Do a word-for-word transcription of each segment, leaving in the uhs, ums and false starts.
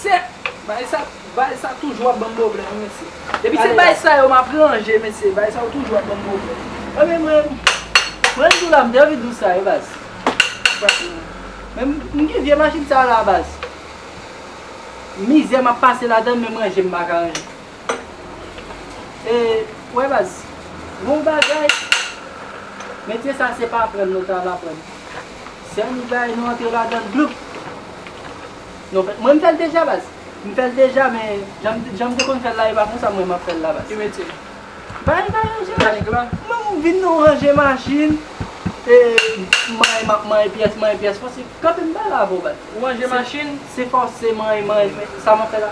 Se, bagay sa, bagay sa toujou ap ban m pwoblèm, wi, mesye. Depi se bagay sa yo m ap ranje, mesye. Bagay sa yo toujou ap ban m pwoblèm. Mwen menm, mwen, mwen di w la, m te anvi di w sa, wi, baz. Men m, m gen vye machin sa la, baz. Mizè m ap pase ladan l, menm ranje m pa ka ranje. E, wè baz, bon bagay, metye sa se pa aprann nou ta al aprann. Se annik bagay nou antre ladan l, gloup. Nou fè, mwen m fè l deja baz. M fè l deja, men jan m, jan m te konn fè l la, e pa konsa mwen m ap fè l la baz. Ki metye? Bagay, bagay, ranje machin. Mwen m vin nou ranje machin, e, mwen m ap manje pyès, manje pyès, fòse kanpe m pa la avè w baz. Ou ranje machin? Se fòse manje, manje, sa m ap fè la.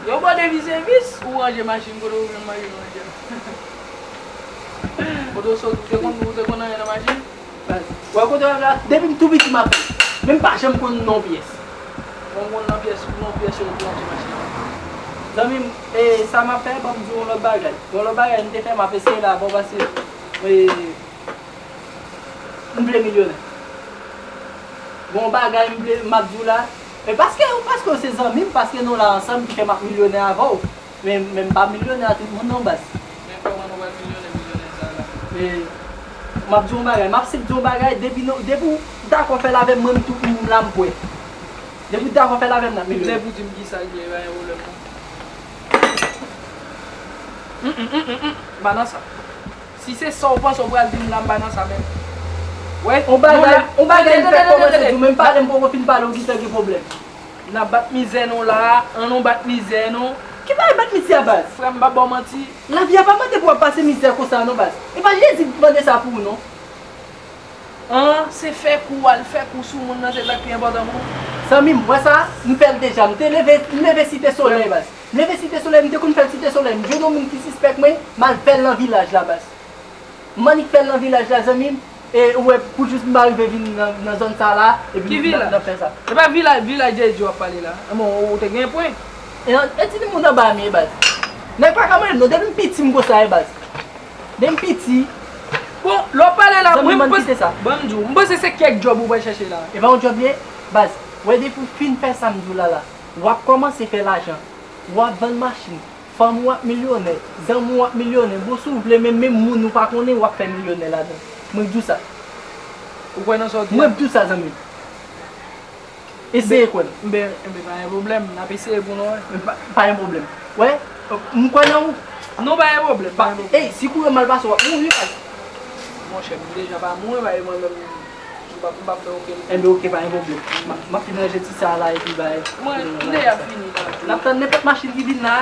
Yon bò de vis e vis, ou ranje machin kote ou jwenn manje manje. Kote w sot, ou te konn, ou te konn anyen nan machin? Baz, wè kote w la, depi m tou piti m ap fè. Men m pa janm konn nan pyès. Mwen konn nan pyès, nan pyès yo pou ranje machin. Zanmi m, e, sa m ap fè, ban m di w yon lòt bagay. Yon lòt bagay m te fè, m ap eseye la, bon, paske, e, m vle milyonè. Bon bagay m vle, m ap di w la. E paske, paske w se zanmi m, paske nou la ansanm ki fè m ap milyonè avè w. Men, men m pa milyonè a tout moun non baz. Men kòman nou pral milyonè, milyonè sa la? E, m ap di w yon bagay, m ap sip di w yon bagay, depi nou, depi w dakò fè l avè m, mwen m tou, m la m prè. Depi w dakò fè l avè m, n ap milyonè. Lè pou di m kisa l ye, pa gen pwoblèm non. Mm, mm, mm, mm, mm. M pa nan sa. Si se sa w panse w pral di m la, m pa nan sa menm. Wè, yon bagay, yon bagay m fèk kòmanse di w, men m pale, m poko fin pale, w gentan gen pwoblèm. N ap bat mizè nou la, an nou bat mizè nou. Ki bagay bat mizè a baz? Frè m, m p ap ba w manti. Lavi a pa mande pou w ap pase mizè konsa non baz. E pa Jezi ki mande sa pou ou non. An, se fè kou, al fè kou sou moun nan, se sa k pi enpòtan pou ou. Zanmi m, wè sa, m fè l deja. M te leve, m leve Site Solèy baz. M leve Site Solèy, m te konn fè l Site Solèy. M jwenn yon moun ki sispèk mwen, m al fè l nan vilaj la baz. M annik fè l nan vilaj la, zanmi m. E ou wè, pou jis m pa rive vin nan, nan zòn sa la, epi n ap fè sa. Ki vilaj? E pa vilaj, vilaj Djedje w ap pale la. Bon, ou te gen pwen. E, e ti moun anba a m ye baz. Nèg pa ka manyen m non, depi m piti m konsa ye baz. Depi m piti. Bon, lè w pale la, mwen m panse, ban m di w, m panse se kèk djòb ou pral chèche la. E pa yon djòb li ye, baz. Wè depi w fin fè sa m di w la la, w ap kòmanse fè lajan. W ap vann machin. Fanmi w ap milyonè. Zanmi w ap milyonè. Bon, si w vle, men menm moun ou pa konnen, w ap fè milyonè ladan. Mwen k di w sa. Ou kwè nan sa w di a? Mwen k di w sa, zanmi m. Eseye kwè m. Enben, enben, pa gen pwoblèm. N ap eseye pou nou wè. Pa, pa gen pwoblèm. Wè, m kwè nan ou. Non, pa gen pwoblèm. Ey, si kouran mal pase, w ap mouri, baz. Monchè, m deja pa mouri, bay mwen menm. M p ap, m p ap fè okenn. Enben, oke, pa gen pwoblèm. M ap, m ap fin ranje ti sa a la, epi bay. Mwen, m deja fini la. N ap tann nenpòt machin ki vin la.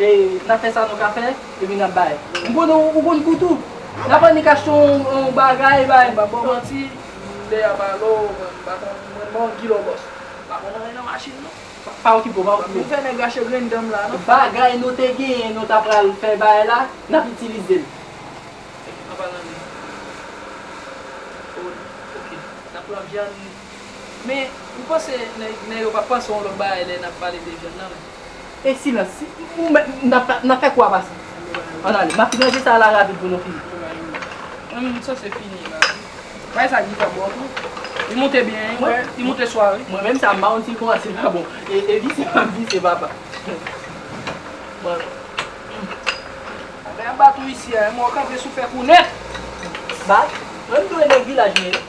E, n ap fè sa nou ka fè, epi n ap bay. M konnen ou, ou konn kou tou. N ap annik achte yon, yon bagay, bay. M p ap ba w manti, m deja pale w, mwen, m pa konn, mwen, mwen, yon gilò bòs. M pa konn anyen nan machin, non. Pa, pa okipe w, pa okipe w. M ap vin fè nèg rache grenn dan m la, non. Bagay nou te genyen, nou ta pral fè bay la, n ap itilize l. An palan de. O, oke. N ap pran vyann. Men, ou panse nèg, nèg yo p ap panse yon lòt bagay lè n ap pale de vyann nan, men. E silans, si, ou mèt, n ap, n ap fè kou a pase. Ann ale, m ap fin ranje sa la rapid pou nou fini. Mwen menm, m sanse fini la. Bagay sa gentan bon tou. Li moute byen, wi. Li moute swa, wi. Mwen menm sa, m pa konn si l kòmanse pa bon. E, e vise, m ap vise, papa. Bon. Bagay ap bat ou isi a, mwen kanpe sou fè kou nèt. Bat? Mwen m tou e nèg vilaj mwen ye.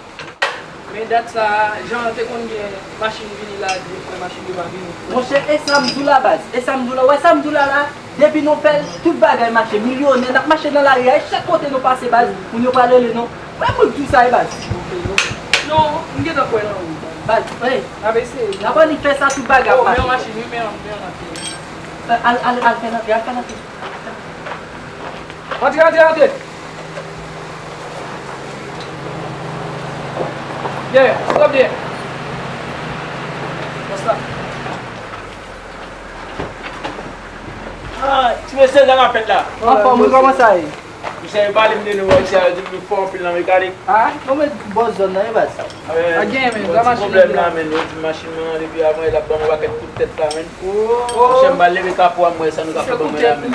Men dat sa, jan te konn gen machin vini la, di frè machin yo pa vini. Monchè, e sa m di w la, baz. E sa m di w la. Wè sa m di w la la, depi nou fè l, tout bagay mache. Milyonè, n ap mache nan lari a, e chak kote nou pase, baz, moun yo pral rele nou. Wè mwen k di w sa, e baz. Ok, ok. Non, m gentan kwè nan ou. Baz, ey. N ap eseye. N ap annik fè sa, tout bagay ap mache. Oh, men yon machin, wi, men yon, men yon machin. Al, al, al fè l antre, al fè l antre. Antre, antre, antre. Byen, stop byen. Konsa. Ah, ti mesye, sa k ap fèt la? Anfòm, wi, kòman sa ye? Misye pale m de nou, wè, misye di nou fò anpil nan mekanik. Ah, non, men bòs zòn nan, e baz. Ah, men, pa gen, men, bon, ti pwoblèm la, men, yo di machin nan, depi avan, l ap ban m yon pakèt kout tèt la, men. Oh. Monchè, m pral leve kapo a, m wè sa nou ka fè ban mwen la, men. Wè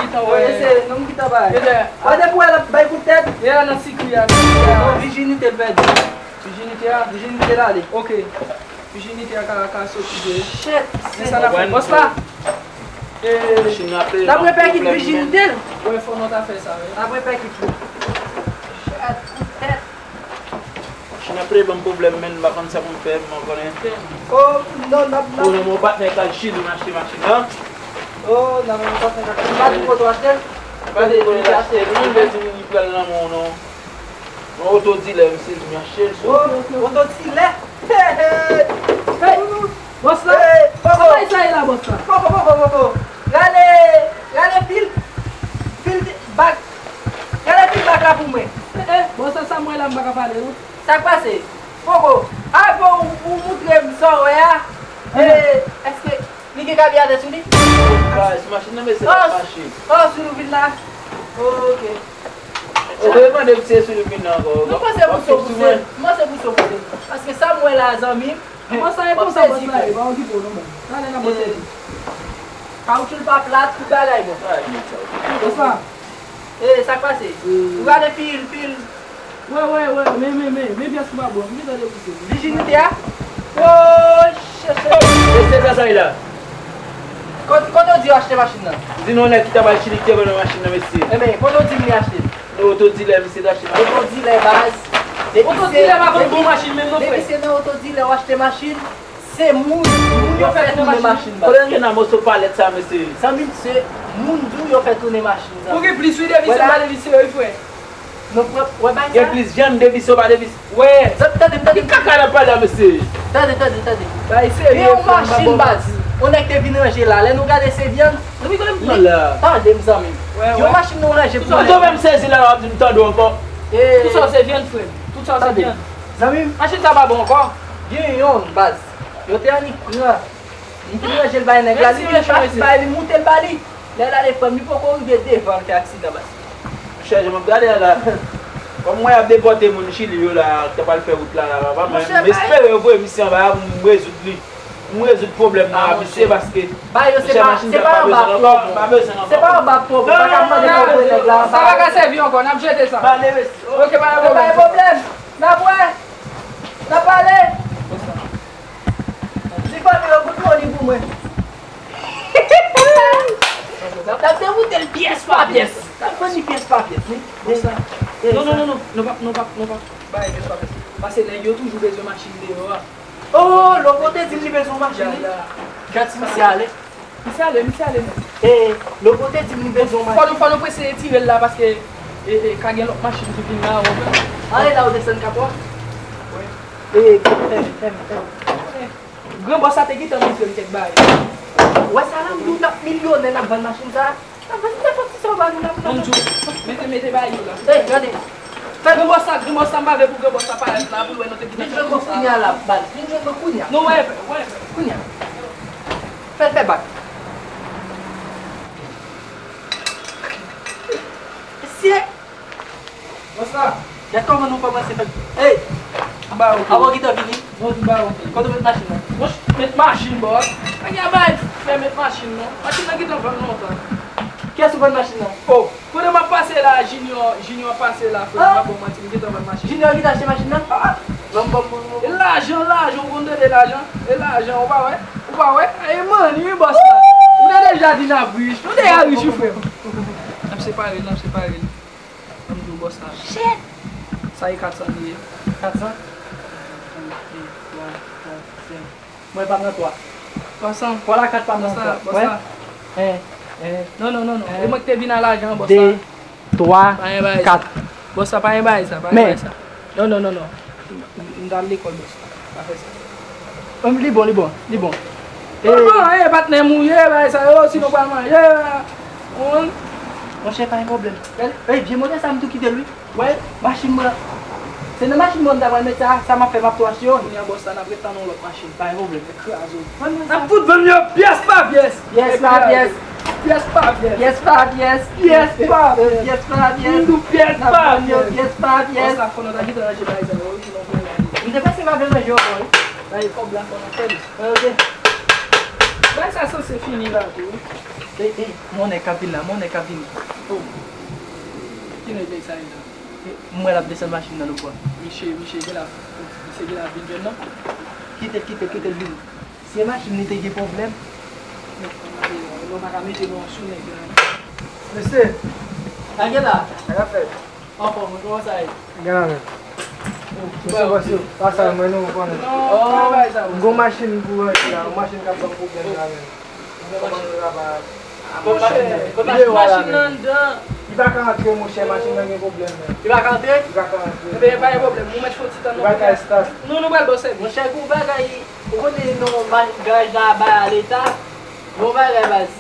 depi w wè l ap bay kout tèt. Vijinite l pèdi. Vijinite a? Vijinite l ale. Ok. Vijinite a ka, ka soti de. Shit, men sa n ap fè bòs la. N ap repèkit vijinite l. Wè, fò nou ta fè sa, wi. N ap repèkit li. Shit, kout tèt. Machin ap ple ban m pwoblèm, men m pa konn sa pou m fè, m konnen. Oh, non, n ap, n ap. Ou nan mon patnè k al Chili, m achte machin nan. Oh, nan mon patnè k al Chili. Pa di kote w achte l? Pa di kote w achte l. Mwen vle di m pral nan men w non. Yon oto dilè, misye di m achte l sou. Oh, oto dilè? Hey, hey. Hey, bòs la? Hey, poko. Sa bay sa ye la, bòs la? Poko, poko, poko. Rale, rale pil, pil bak. Rale pil bak la pou mwen. Eh, eh, bòs la, sa m wè la, m pa ka pale, non. Sa k pase? Poko. Avan ou, ou moutre m sa w wè a. Eh, èske li gen kabyatè sou li? Sou machin nan, mesye, la mache. Oh, sou nou vin la? Oh, ok. Ou te mande m si se sou li vin nan ankò. Mwen panse pou sou pouse. Mwen panse pou sou pouse. Paske sa m wè la, zanmi m. Bòs la e konsa, bòs la e, pa okipe w non, bòs. Talè n ap bòs sèvi. Kawotchou l pa plat, tout bagay bon. Bòs la. Eh, sa k pase? Ou gade pil, pil. Wè, wè, wè, men, men, men, men pyès ou pa bon. M gentan depouse. Vijinite a? Oh, chèche. Mesye, sa sa ye la? Kot-, kote w di yo achte machin nan? Di nou nèg ki t ap al Chili ki te vann mwen machin nan, mesye. Enben, kote w di m li achte l? Nan oto dilè, misye t achte machin. Oto dilè, baz. Oto dilè pa vann bon machin menm non, frè. Depi se nan oto dilè w achte machin, se moun, moun yo fè tounen machin, baz. Kote n gen nan moso palèt sa, mesye? Zanmi m, se moun di w yo fè tounen machin, zanmi. Ou gen plis, wi, depi se pa depi se yo, wi, frè. Non, frè, wè bay sa. Gen plis vyann, depi se pa depi se. Wè. Tande, tande, tande. Ki kaka n ap pale a, mesye? Tande, tande, tande. Bay serye, frè, m pa bon. Gen yon machin, baz. Yon nèg te vin ranje la. Lè nou gade se vyann. Tande m, zanmi m. Yon machin nou ranje pou nèg. Ou menm sezi la, w ap di m tande w ankò. Tout sa se vyann, frè m. Tout sa se vyann. Zanmi m. Machin sa pa bon ankò. Gen yonn, baz. Yo te annik pran. Li te ranje l bay nèg la. Li te pati bay li, moute l ba li. Lè l ale, frè m, li poko rive devan, l fè aksidan, baz. Monchè, jan m ap gade a la, kòm mwen ap depòte moun Chili yo la, ki ta pral fè wout la, la, papa, mwen, m espere yo voye misye anba a pou m rezoud li. M rezoud pwoblèm nan a misye, paske, monchè, machin sa pa bezwen ankò, pa bezwen ankò. Se pa anba pòv, pa ka mande pou voye nèg la anba. Sa pa ka sèvi ankò, n ap jete sa. Ok, pa gen pwoblèm. N ap wè. N ap pale. Di fanmi yo good morning pou mwen. N ap dewoute l pyès pa pyès. N ap vann li pyès pa pyès, wi. Bòs la. Non, non, non, non. Nou pa, nou pa, nou pa bay pyès pa pyès. Paske nèg yo toujou bezwen machin deyò a. Oh, Loko te di m li bezwen yon machin, wi. Jan ti misye ale. Misye ale, misye ale nèt. E, Loko te di m li bezwen yon machin. Fò nou, fò nou prese tire l la paske, e, e, ka gen lòt machin ki vin la, ou konprann? Ale la, ou desann kapò a. Wi. E, fèmen, fèmen, fèmen. Gran bòs la te gentan montre m kèk bagay. Ou wè sa la, m di w n ap milyonè, n ap vann machin sa a. N ap vann nenpòt ti sa w ba nou, n ap, n ap. Moun di w, mete, mete bagay yo la. Ey, gade. Fè l. Gran bòs la, gran bòs la, m pa vle pou gran bòs la parèt la, pou l wè nou te gentan fè konsa. Vin jwenn mwen kounye a la, baz. Vin jwenn mwen kounye a. Non, wè, wè. Kounye a. Fè l fè bak. Mesye! Bòs la. Gad kòman nou kòmanse fè. Ey! Ba, ok. Avan w gentan vini. Bon, di ba, ok. Kote w met machin nan? Mwen met machin, bòs. Pa gen bagay fè met machin, non. Machin nan gentan vann lontan. Kiyès ou vann machin nan? Oh, pandan m ap pase la, Junior, Junior pase la, frè, m pa ba w manti, m gentan vann machin. Junior ki t achte machin nan? Ah, ban m, ban m, ban m, ban m. E lajan, lajan, ou konn tande lajan? E lajan, ou pa wè? Ou pa wè? E money, wi, bòs la. Ou te deja di n ap rich. Nou deja rich, wi, frè m. N ap separe l, n ap separe l. Ban m di w bòs la. Shit! Sa e kat san li ye. Kat san? Yon, de, twa, kat, senk. Mwen pa pran twa. Twa san. Twa la kat pa pran twa. Bòs la, bòs la. En, en, en. Non, non, non, non. E mwen ki te vin a lajan, bòs la. De, twa, kat. Bòs la, pa gen bagay sa, pa gen bagay sa. Non, non, non, non. M, m, m t al lekòl, bòs la. Pa fè sa. Li bon, li bon, li bon. Kòman, eh, patnè m ou ye, bagay sa yo, si nou pral manje, eh, ou konprann? Monchè, pa gen pwoblèm. Ey, vye modèl sa, m tou kite l, wi. Wè, machin mwen. Se nan machin mwen m ta pral met sa, sa m ap fè, m ap tou achte yon. Kounye a, bòs la, n ap ret tann yon lòt machin. Pa gen pwoblèm. Kraze w. N ap fout vann yo pyès pa pyès. Pyès pa pyès. Pyès pa pyès. Pyès pa pyès. Pyès pa pyès. Pyès pa pyès. N ap vann yo pyès pa pyès. Bòs la, fò nou ta gentan ranje bagay sa yo, wi, sinon pou nou ale. M te panse m ap ranje yo ankò, wi. Bay kòb la, fò nou fè li. Ok. Bagay sa sanse fini la tou, wi. Ey, ey, mon nèg k ap vin la, mon nèg k ap vin. Oh. Ki nèg sa ye la? M wè l ap desann machin nan, nou pran. Misye, misye gen la, misye gen la vin jwenn nan. Kite, kite, kite l vini. Si e machin li te gen pwoblèm, nou pa ka mete nou sou nèg la. Mesye, sa gen la? Sa k ap fèt? Anfòm, kòman sa ye? Gen la menm. Mesye, bòs yo, pa sa, mwen nou konnen. Non, pa bay sa, bòs. Gon machin pou rantre la, yon machin k ap ban m pwoblèm la menm. Kòman nou ka pa Monchè, machin nan anndan. Li pa ka antre, monchè, machin nan gen pwoblèm, men. Li pa ka antre? Li pa ka antre. Enben, pa gen pwoblèm, nou mèt fè yon ti tan, nou. Li pa ka estat. Non, nou pral ba w sèvis. Monchè, gon bagay, ou konnen non, ma- garaj la bay a leta. Gon bagay, baz.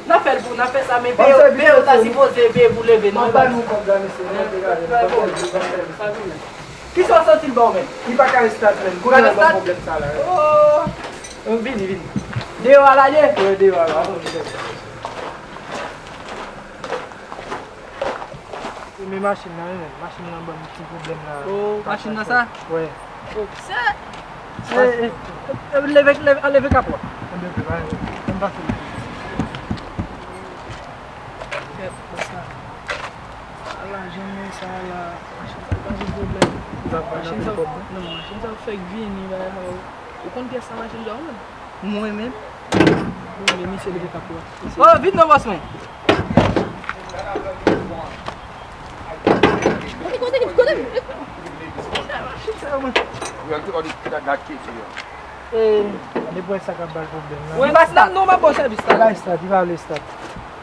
N ap fè l pou, n ap fè sa, men peye, peye w ta sipoze peye pou leve, non, baz. Ban nou kòb la, mesye, nou te gade, ban sèvis, ban sèvis. Kisa w santi l ba w, menm? Li pa ka estat, menm. Kounye a ban pwoblèm sa la, wi. Oh! Vini, vini. Deyò a l ale? Wi, deyò a l ale. Se men machin nan, wi, men. Machin nan ban m ti pwoblèm la. Oh, machin nan sa? Wi. Oh, se. Eh, eh, eh, leve, leve, leve kapò. Ann pase. Kèt, bòs la. Ala, jan m wè sa la, machin sa pa gen pwoblèm. Machin sa, non, machin sa fèk vini, bagay sa yo. Ou konn pyès sa machin sa ou menm? Mwen menm? Bon, men misye leve kapò. Oh, vin non, bòs mwen. Kote, kote, kote? Machin sa yo, mwen. Eh, gade pwen sa k ap ba l pwoblèm la. Li pa start. Non, m ap ba w sèvis la. Li pa start, li pa vle start.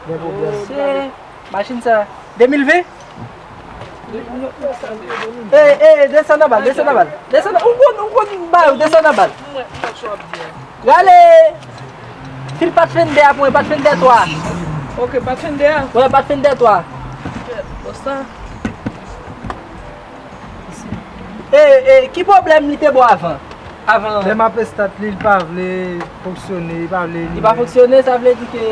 Gen pwoblèm. Se machin sa. De mil ven? Eh, eh, desann anba l, desann anba l. Desann, ou konn, ou konn ba yo, desann anba l. Rale! Fil Pathfinder a pou mwen, Pathfinder twa. Ok, Pathfinder a? Wi, Pathfinder twa. Kèt, bòs la. Eh, eh, ki pwoblèm li te ba w avan? Avan. Lè m ap estat li, li pa vle fonksyone, li pa vle limen. Li pa fonksyone, sa vle di ke.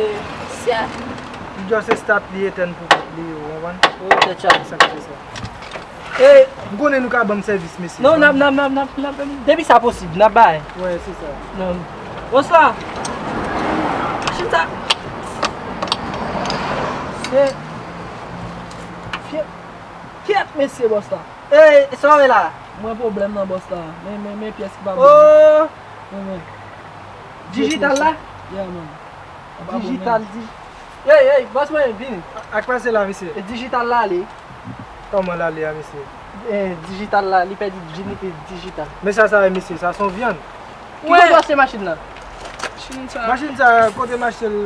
Li just estat li etèn pou kont li, ou konprann? Oh, tèt chaje. Sa k fè sa. Eh, m konnen nou ka ban m sèvis, mesye. Non, n ap, n ap, n ap, n ap, n ap, depi sa posib, n ap bay. Wi, se sa. Non. Bòs la. Machin sa. Se. Fye. Kyèt, mesye, bòs la. Ey, sa w wè la? Mwen pwoblèm nan, bòs la. Men, men, men pyès ki pa bon. Oh! Men, men. Dijital la? Yeah, man. Dijital, di-, ey, ey, bòs mwen, vini. Ak pase la, mesye. E dijital la ale. Kòman l ale a, mesye? Eh, dijital la, li pèdi di-, dijital. Men sa, sa, mesye, sa se yon vyann. Ki kote w achte machin nan? Machin sa. Machin sa, kote m achte l?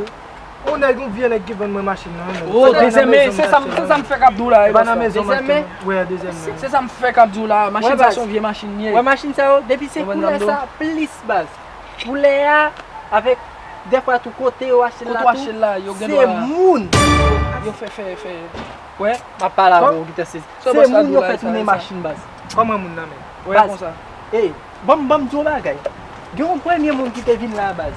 Yon nèg, yon vye nèg ki vann mwen machin nan, wi, men. Oh, dezyèm men, se sa m, se sa m fèk ap di w la, wi, bòs la. Dezyèm men? Wi, dezyèm men. Se sa m fèk ap di w la, machin sa se yon vye machin li ye. Wè machin sa yo, depi se koulè sa, plis baz. Koulè a, avèk, dèfwa tou kote yo achte l la tou, se moun. Yo fè, fè, fè. Wè, m ap pale avè w, Gita, se, se moun yo fè tounen machin baz. Kòman moun nan menm? Wè konsa. Ey, Ban m, ban m di w yon bagay. Gen yon premye moun ki te vin la a baz.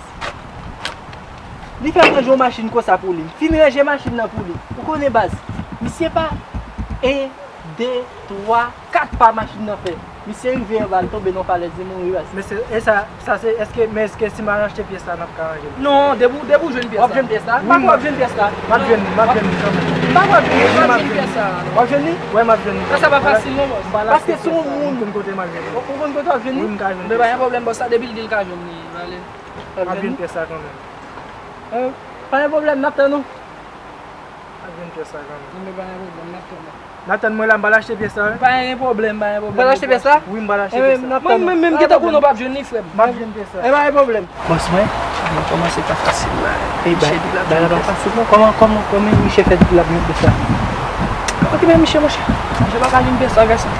Li fè m ranje yon machin konsa pou li. M fin ranje machin nan pou li. Ou konnen baz. Misye pa en, de, twa, kat pa machin nan fè. Misye rive anba, l tonbe nan falèz, li mouri baz. Mesye, e sa, sa se, èske, men èske si m al achte pyès la, n ap ka ranje l? Non, depi, depi w jwenn pyès la. W ap jwenn pyès la? M pa kwè w ap jwenn pyès la. M ap jwenn li, m ap jwenn li kanmenm. M pa kwè w ap jwenn, w ap jwenn pyès la. W ap jwenn li? Wi, m ap jwenn li. Sa pa fasil non, bòs. Paske se yon moun. M konn kote m al jwenn li. Ou konn kote w ap jwenn li? Wi, m ka jwenn pyès la. Men pa gen pwoblèm, bòs la, depi l di l ka jwenn li, ale. M ap jwenn pyès la kanmenm. Eh, pa gen pwoblèm, n ap tann ou. M ap jwenn pyès la kanmenm. Men pa gen pwoblèm, n ap tann ou. N ap tann mwen la, m pral achte pyès la, wi. Pa gen pwoblèm, pa gen pwoblèm. Ou pral achte pyès la? Wi, m pral achte pyès la. Mwen menm, menm, gentan konnen w p ap jwenn li, frè m. M ap jwenn pyès la. E pa gen pwoblèm. Bòs mwen, bagay kòmanse pa fasil la. Ey, bay, bagay la pa fasil non. Kòman, kòman, kòman misye fè di l ap jwenn pyès la? Pa okipe misye, monchè. Misye pa ka jwenn pyès la, gason.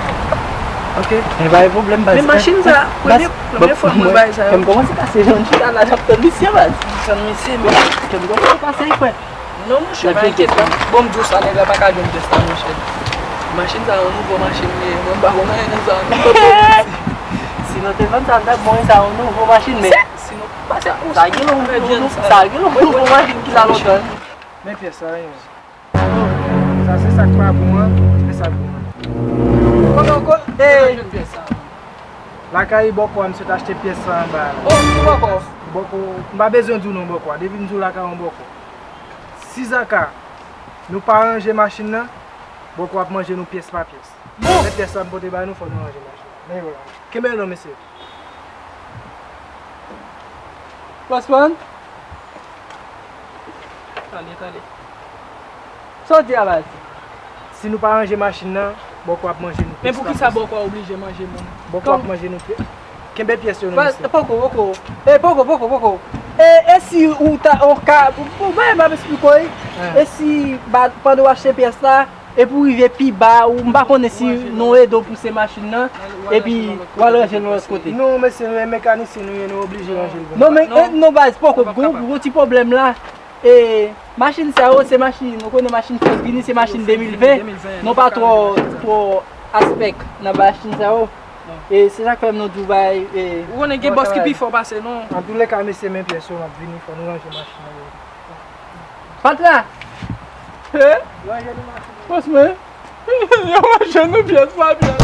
Ok. E pa gen pwoblèm, baz. Men machin sa, premye, premye fwa mwen bay sa yo. Kè m kòmanse kase, jan m chita la, j ap tann misye, baz. Tann misye, men. Kè m kòmanse kase, frè. Non, monchè, pa enkyete w. Bon, m di w sa, nèg la pa ka jwenn pyès la, monchè. Machin sa, yon nouvo machin li ye. Mwen, m pa konn anyen nan sa, non. Si nou te vann sa, m t ap ba w sa, yon nouvo machin, men. Si nou pase pou sa, gen yon nouvo machin ki la lontan. Men pyès la, wi. Sa se sa k pa bon an, men sa k bon an. Kòman, kò-, eh. Lakay Bòkò a, m sot achte pyès sa anba a. Oh, ki Bòkò? Bòkò, m pa bezwen di w non Bòkò a. Depi m di w lakay yon Bòkò. Si zaka nou pa ranje machin nan, Bòkò ap manje nou pyès pa pyès. Bon. Men pyès sa m pote bay nou, fò nou ranje machin nan. Men yo la. Kenbe l non, mesye. Bòs mwen? Tande, tande. Sa w di a, baz? Si nou pa ranje machin nan, bòkò ap manje nou. Men pyès pou la kisa pyès. Bòkò oblije manje moun? Bòkò ap manje nou pyès. Kenbe pyès yo non, mesye. Poko, poko. E poko, poko, poko. E, e si ou ta, ou ka, pou, pou, bay m ap esplike w, wi. E si ba, pandan w achte pyès la, epi w rive pi ba, ou m pa konnen si nou ede w pouse machin nan, epi w al ranje l yon lòt kote. Non, mesye, nou e mekanisyen nou ye, nou oblije ranje l pou nou. Non, men, non, baz, poko, gon, gon ti pwoblèm la. E, machin sa yo, se machin, ou konnen machin fòs vini, se machin de mil ven, nou pa twò, twò aspèk nan machin sa yo. E, se sa k fè m nou di w bay, e, ou konnen gen bòs ki pi fò pase nou. Antouleka, mesye, men pyès yo, m ap vini, fò nou ranje machin nan. Patra! He? Bòs mwen, yo manje nou pyès pa pyès.